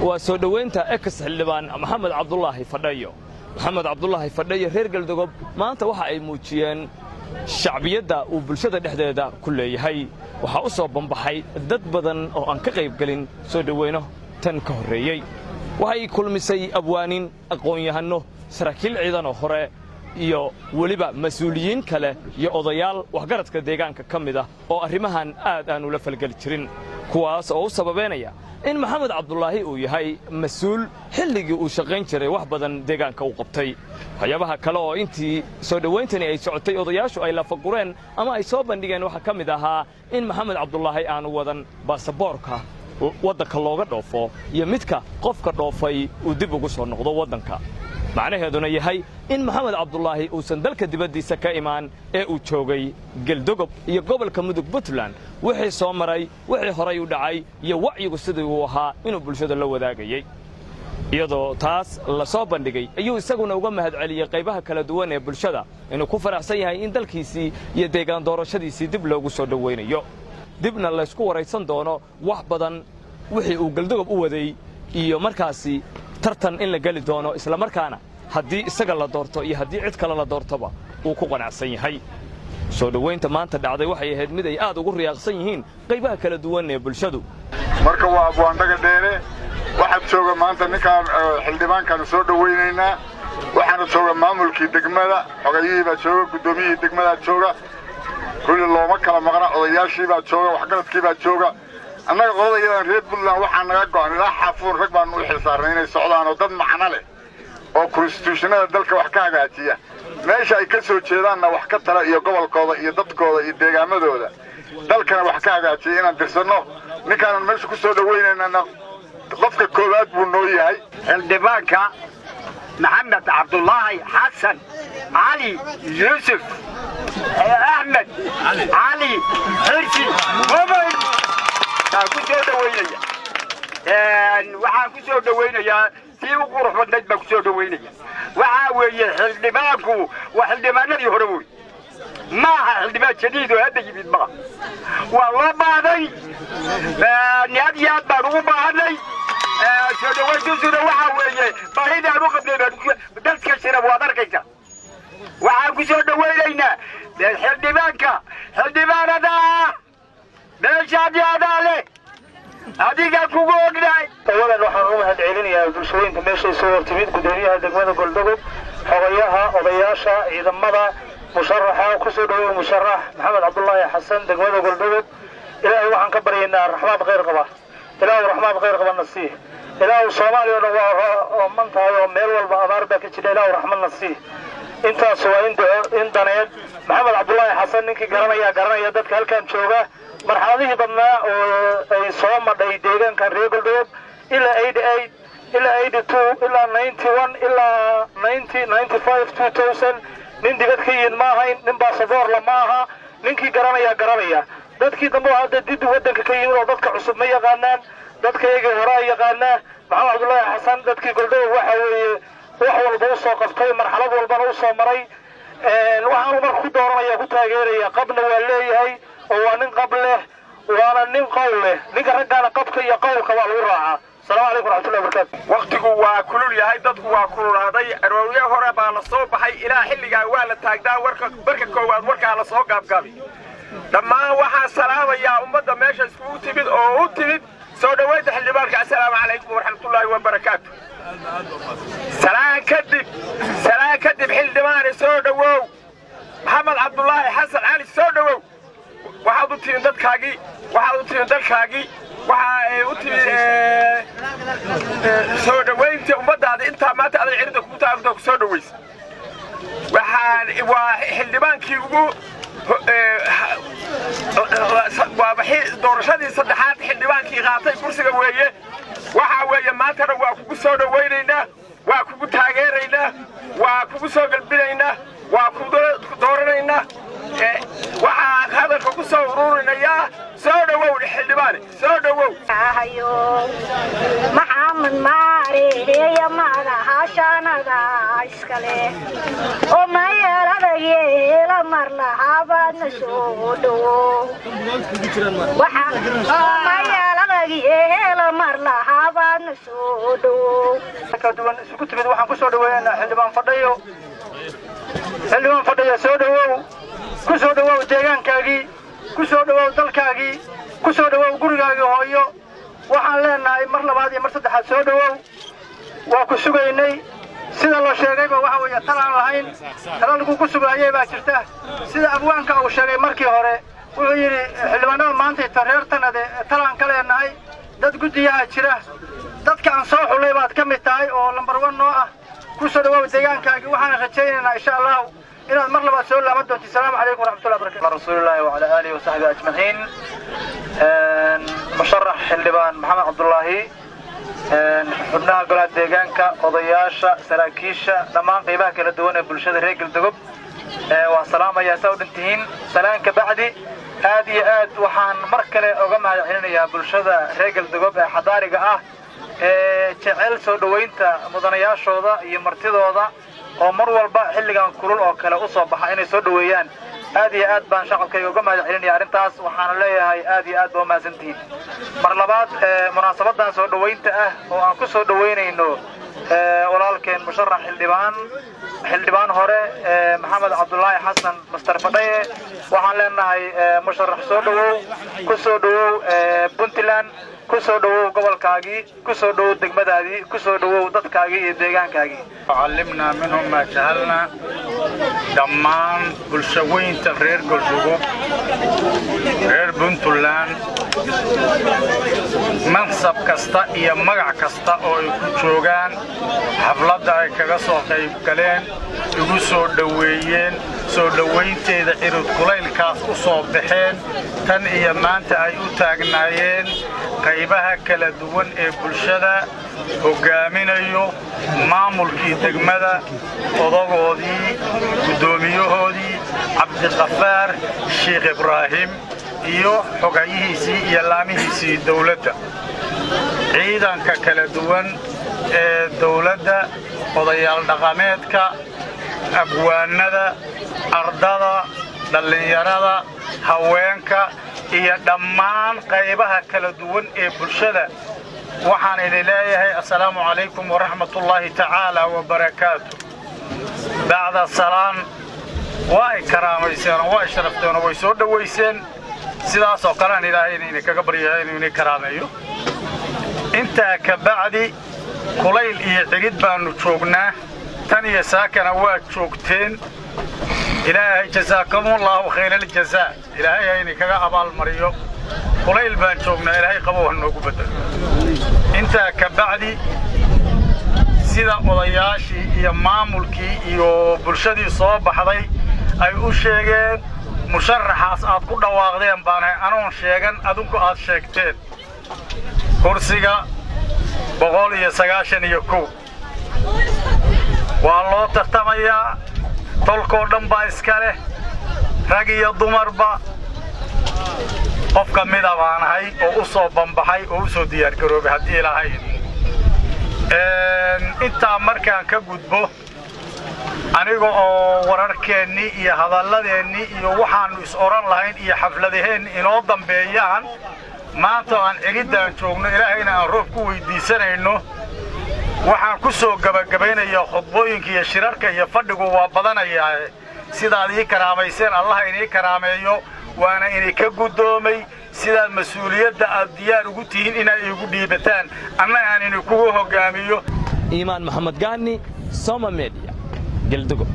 Waa soo dhowaynta ex xildhibaan Maxamed Cabdulaahi Fadhayo. Maxamed Cabdulaahi Fadhayo, reer Galdogob maanta waxa ay muujiyeen shacbiyadda uu bulshada dhexdeeda ku leeyahay. Waxaa u soo bambaxay dad badan oo aan ka qaybgelin soo dhoweyno tan ka horreeyey. Waxay kulmisay abwaanin, aqoon-yahanno, saraakiil ciidanoo hore iyo weliba mas-uuliyiin kale iyo odayaal waxgaradka deegaanka ka mid ah oo arrimahan aad aan ula falgeli jirin, kuwaas oo u sababeynaya in Maxamed Cabdulaahi uu yahay mas-uul xilligii uu shaqayn jiray wax badan deegaanka u qabtay. Waxyaabaha kale oo intii soo dhowayntani ay socotay odayaashu ay lafagureen ama ay soo bandhigeen waxaa ka mid ahaa in Maxamed Cabdulaahi aanu wadan baasaboorka waddanka looga dhoofo iyo midka qofka dhoofay uu dib ugu soo noqdo waddanka, macnaheeduna yahay in Maxamed Cabdulaahi uusan dalka dibaddiisa ka imaan ee uu joogay Geldogob iyo gobolka Mudug, Puntland. Wixii soo maray, wixii horay u dhacay iyo wacyigu sidii uu ahaa inuu bulshada la wadaagayey. Iyadoo taas la soo bandhigay ayuu isaguna uga mahadceliyey qaybaha kala duwan ee bulshada inuu ku faraxsan yahay in dalkiisii iyo deegaan doorashadiisii dib loogu soo dhowaynayo, dibna laysku waraysan doono wax badan wixii uu Galdogob u waday iyo markaasi tartan in la geli doono, islamarkaana haddii isaga la doorto iyo haddii cid kale la doortoba uu ku qanacsan yahay. Soo dhowaynta maanta dhacday waxay ahayd mid ay aad ugu riyaaqsan yihiin qaybaha kala duwan ee bulshadu. Marka waa abwaandhaga dheere. Waxaad jooga maanta ninkaan xildhibaankaanu soo dhowaynaynaa. Waxaana jooga maamulkii degmada, xogayihii baa jooga, guddoomiyihii degmadaa jooga, kulli looma kala maqna, odayaashii baa jooga, waxgaradkii baa jooga. Annaga qolada iyadan reer Puntland waxaa naga go'an ilaa Xaafuun rag baanu u xil saarnay inay socdaan oo dad macno leh oo constitution-ada dalka wax ka hagaajiya, meesha ay ka soo jeedaanna wax ka tala iyo gobolkooda iyo dadkooda iyo deegaamadooda, dalkana wax ka hagaajiya inaan dirsanno. Ninkaanan meesha ku soo dhowaynaynana qofka koowaad buu noo yahay. Xildhibaanka Maxamed Cabdulaahi Xasan Cali Yuusuf Axmed Cali Xirsi Gobol baan ku soo dhowaynaya. Waxaan ku soo dhowaynayaa sii u qurux badnayd baan ku soo dhowaynaya. Waxaa weeye, xildhibaanku waa xildhibaanadii hore wey, maaha xildhibaan jadiid oo hadda yimid maa. Waa loo baahday, aad iyo aad baan ugu baahanay. Soo dhawayntiisuna waxaa weeye baahidaan u qabnay baan dadka shira waad arkaysa. Waxaan ku soo dhawaynaynaa xildhibaanka. Xildhibaanada meeshaadi adaa leh, adiga kugu ognahay. Awalan waxaan u mahad celinayaa bulshooyinka meesha soo hortimid, guddoomiyaha degmada Goldogob, xogayaha, odayaasha, ciidamada, musharaxa. Kusoo dhawow, musharax Maxamed Cabdulaahi Xasan, degmada Goldogob. Ilaahay waxaan ka baryaynaa raxmaad khayr qaba. Ilaahu raxmaad khayr qaba na sii. Ilaahu Soomaaliya oo dhan waa ooman tahay oo meel walba abaar baa ka jira. Ilaahu raxmad na sii. Intaas waa in duco in daneed. Maxamed Cabdulaahi Xasan ninkii garanaya garanaya. Dadka halkan jooga marxaladihii badnaa oo ay soo madhay deegaankan reer Goldogob, ilaa 88, ilaa 82, ilaa 91, ilaa 90, 95, 2000, nin dibad ka yimid ma ahayn, nin baasaboorla ma aha. Ninkii garanaya garanaya. Dadkii dambe oo hadda dib waddanka ka yimid oo dadka cusub ma yaqaanaan, dadka iyagii hore ay yaqaanaa. Maxamed Cabdullaahi Xasan dadkii Goldogob waxa weeye wax walba usoo qabtay, marxalad walbana usoo maray. Waxaanu marka ku dooranaya, ku taageeraya, qabna waa leeyahay oo waa nin qab leh, waana nin qowl leh. Ninka raggaana qabka iyo qowlka waa lagu raacaa. Asalaamu calaykum waraxmatullahi wabarakatu. Wakhtigu waa kulul yahay, dadku waa kululaaday. Arooryo hore baa la soo baxay, ilaa xilligaa waa la taagdaa. Warka marka koowaad warkaa la soo gaabgaabi. Dhammaan waxaan salaamayaa ummadda meesha iskugu timid oo u timid soo dhowaynta xildhibaanka. Assalaamu calaykum waraxmatullaahi wabarakaatu. Salaan kadib, salaan kadib, xildhibaane soo dhowow. Maxamed Cabdulaahi Xasan Cali, soo dhowow. Waxaad u timid dadkaagii, waxaad u timid dalkaagii, waxaa u timid soo dhowaynta ummaddaada. Intaa maanta aday cirida kugu taagto ku soo dhowaysa. Waxaan waa xildhibaankii ugu waa doorashadii saddexaad xildhibaankii qaatay kursiga weeye. Waxaa weeye, maantana waa kugu soo dhowaynaynaa, waa kugu taageeraynaa, waa kugu soo galbinaynaa, waa ku dooranaynaa. Waxaa hadalka ku soo ururinayaa, soo dhowow xildhibaane, soo dhowow. Hayo Maxamed maareeya madaxashanada iskale oo mayalada yeela mar lahabaadna soo dhowo. Mayalada adag yeela mar lahabaadna soo dhowow. Kala duwan isugu timid, waxaan ku soo dhaweynaynaa Xildhibaan Fadhayo. Xildhibaan Fadhayo, soo dhowow, ku soo dhowow deegaankaagii, ku soo dhowow dalkaagii, ku soo dhowow gurigaagii hooyo. Waxaan leenahay mar labaad iyo mar saddexaad, soo dhowow, waa ku sugaynay. Sida la sheegayba, waxa weeye tal aan lahayn, tala lagugu sugaayay baa jirta. Sida abwaanka uu sheegay markii hore, wuxuu yidhi xildhibaanada maantayta reer Tanade talaan ka leenahay, dad guddiyaha jira, dadka aan soo xulay baad ka mid tahay oo lambar 1 noo ah. Ku soo dhawow deegaankaagii. Waxaana rajaynaynaa, insha Allahu, inaad mar labaad soo laaban doonto. Asalaamu calaykum waraxmatullahi barakatu. رسول الله وعلى آله وصحبه أجمعين. Musharax Xildhibaan Maxamed Cabdulaahi, xubnaha golaha deegaanka, odayaasha, saraakiisha, dhammaan qaybaha kala duwan ee bulshada reer Galdogob, waa salaamayaa saa u dhantihiin. Salaan ka bacdi, aad iyo aad waxaan mar kale uga mahad celinayaa bulshada reer Galdogob ee xadaariga ah ee jecel soo dhowaynta mudanayaashooda iyo martidooda, oo mar walba xilligan kulul oo kale u soo baxa inay soo dhoweeyaan. Aad iyo aad baan shacabkayga uga mahad celinaya arrintaas. Waxaana leeyahay aad iyo aad ba umahadsantihiin. Mar labaad, munaasabadan soo dhowaynta ah oo aan ku soo dhowaynayno walaalkeen musharax xildhibaan, xildhibaan hore Maxamed Cabdulaahi Xasan Master Fadhaye, waxaan leenahay musharax, soo dhowow, ku soo dhowow Puntland, ku soo dhowow gobolkaagii, ku soo dhowow degmadaadii, ku soo dhowow dadkaagii iyo deegaankaagii. علمنا منهم ما جهلنا. Dhammaan bulshaweynta reer Goldogob, reer Puntland, mansab kasta iyo magac kasta oo ay ku joogaan, xafladda ay kaga soo qayb galeen, igu soo dhoweeyeen, soo dhowaynteeda cirud kulaylkaas u soo baxeen, tan iyo maanta ay u taagnaayeen, qaybaha kala duwan ee bulshada hoggaaminayo maamulkii degmada, odagoodii, guddoomiyahoodii Cabdiqafaar Sheekh Ibraahim iyo xogayihiisii iyo laamihiisii dawladda, ciidanka kala duwan ee dawladda, odayaal dhaqameedka, abwaanada, ardada, dhallinyarada, haweenka iyo dhammaan qaybaha kala duwan ee bulshada, waxaan idin leeyahay assalaamu calaykum waraxmatullaahi tacaala wabarakaatu. Bacda salaan, waa ay karaamayseen oo waa ay sharafteen oo way soo dhowayseen. Sidaasoo kalean Ilaahay idinkaga baryahay inuu idin karaameeyo. Intaa ka bacdi, kulayl iyo cirid baannu joognaa, tan iyo saakana waa joogteen. Ilaahay jasaakumullahu khayraljazaa, Ilaahay ha idinkaga abaalmariyo. Kulayl baan joognaa, Ilaahay qabow ha noogu beddelo. Intaa ka bacdi, sida odayaashii iyo maamulkii iyo bulshadii soo baxday ay u sheegeen, musharaxaas aad ku dhawaaqdeen baanahay, anoon sheegan, adinku aad sheegteen. Kursiga 191 waa loo tartamayaa. Tolkoo dhan baa iska leh, rag iyo dumarba. Qof ka mida baanahay oo u soo bambaxay oo u soo diyaargaroobay haddii Ilaahay idmo. Intaa markaan ka gudbo, aniga oo wararkeennii iyo hadalladeennii iyo waxaannu is odhan lahayn iyo xafladaheenni inoo dambeeyaan, maanta aan ciriddaan joogno, Ilaahayna aan roob ku weyddiisanayno, waxaan ku soo gebagabaynayaa khudbooyinka iyo shirarka iyo fadhigu waa badanayaa. Sidaad ii karaamayseen Allah inii karaameeyo, waana idinka guddoomay. Sidaad mas-uuliyadda aad diyaar ugu tihiin inaad iigu dhiibataan, anna aan idinkugu hoggaamiyo. Iimaan Maxamed Gaani, Soma Media, Geldogob.